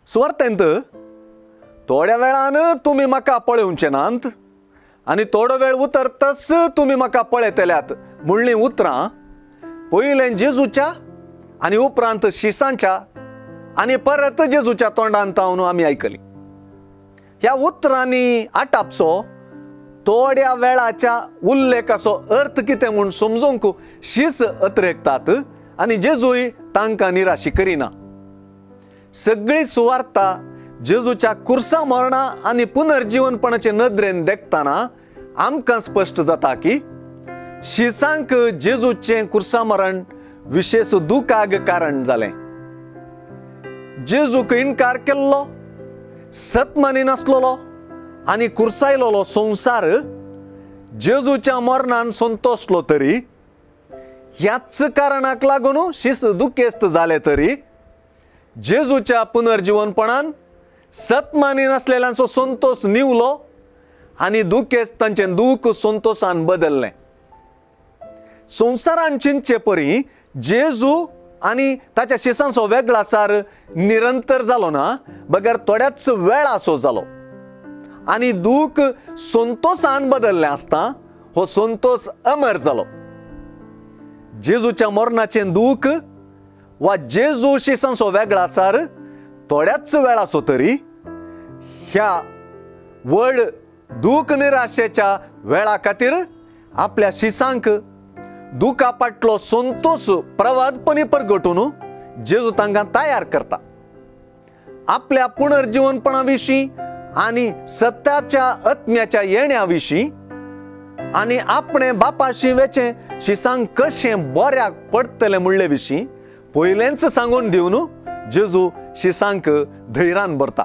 सुवार्थेंत थोड्या वेळान तुमी म्हाका पळोवचे नात आनी थोडो वेळ उतरतच तुमी म्हाका पळयतल्यात म्हणलीं उतरां पयलें जेजूच्या आनी उपरांत शिसांच्या आनी परत जेजूच्या तोंडान तावन आमी आयकली। ह्या उतरांनी आटापचो थोड्या वेळाच्या उल्लेखाचो अर्थ कितें म्हूण समजूंक शीस अत्रेकतात आनी जेजूय तांकां निराशी करिना। सगळी सुवार्ता जेजूच्या कुर्सा मरणा आनी पुनर्जीवनपणाचे नदरेन देखतना आमकां स्पश्ट जाता की शिसांक जेजूचें कुर्सा मरण विशेष दुखाक कारण जालें। जेजूक इनकार केल्लो, सत मानिनासलेलो आनी कुर्सायलोलो संवसार जेजूच्या मरणान संतोसलो तरी ह्याच कारणाक लागून शीस दुखेस्त जाले तरी जेजूच्या पुनर्जीवनपणान सत मानिनासलेल्यांचो संतोस निवलो आनी दुखेस्त तांचें दूख संतोसान बदललें। संवसारान चिंतचे परी जेजू आनी ताच्या शिसांचो वेगळासार निरंतर जालो ना, बगर थोड्याच वेळाचो जालो आनी दूख संतोसान बदललें आसता हो संतोस अमर जालो। जेजूच्या मरणाचें दूख वा जेजू शिसांचो वेगळासार थोड्याच वेळाचो तरी ह्या व्हड दूख निराशेच्या वेळा खातीर आपल्या शिसांक दुखा पाटलो संतोस प्रवादपणी परगटून जेजू तांकां तयार करता। आपल्या पुनर्जीवनपणा विशीं आनी सत्याच्या आत्म्याच्या येण्या विशीं आनी आपणे बापाशी वेचें शिसांक कशें बऱ्याक पडटलें म्हणले विशीं पयलेंच सांगून दिवन जेजू शिसांक धैर्यान भरता।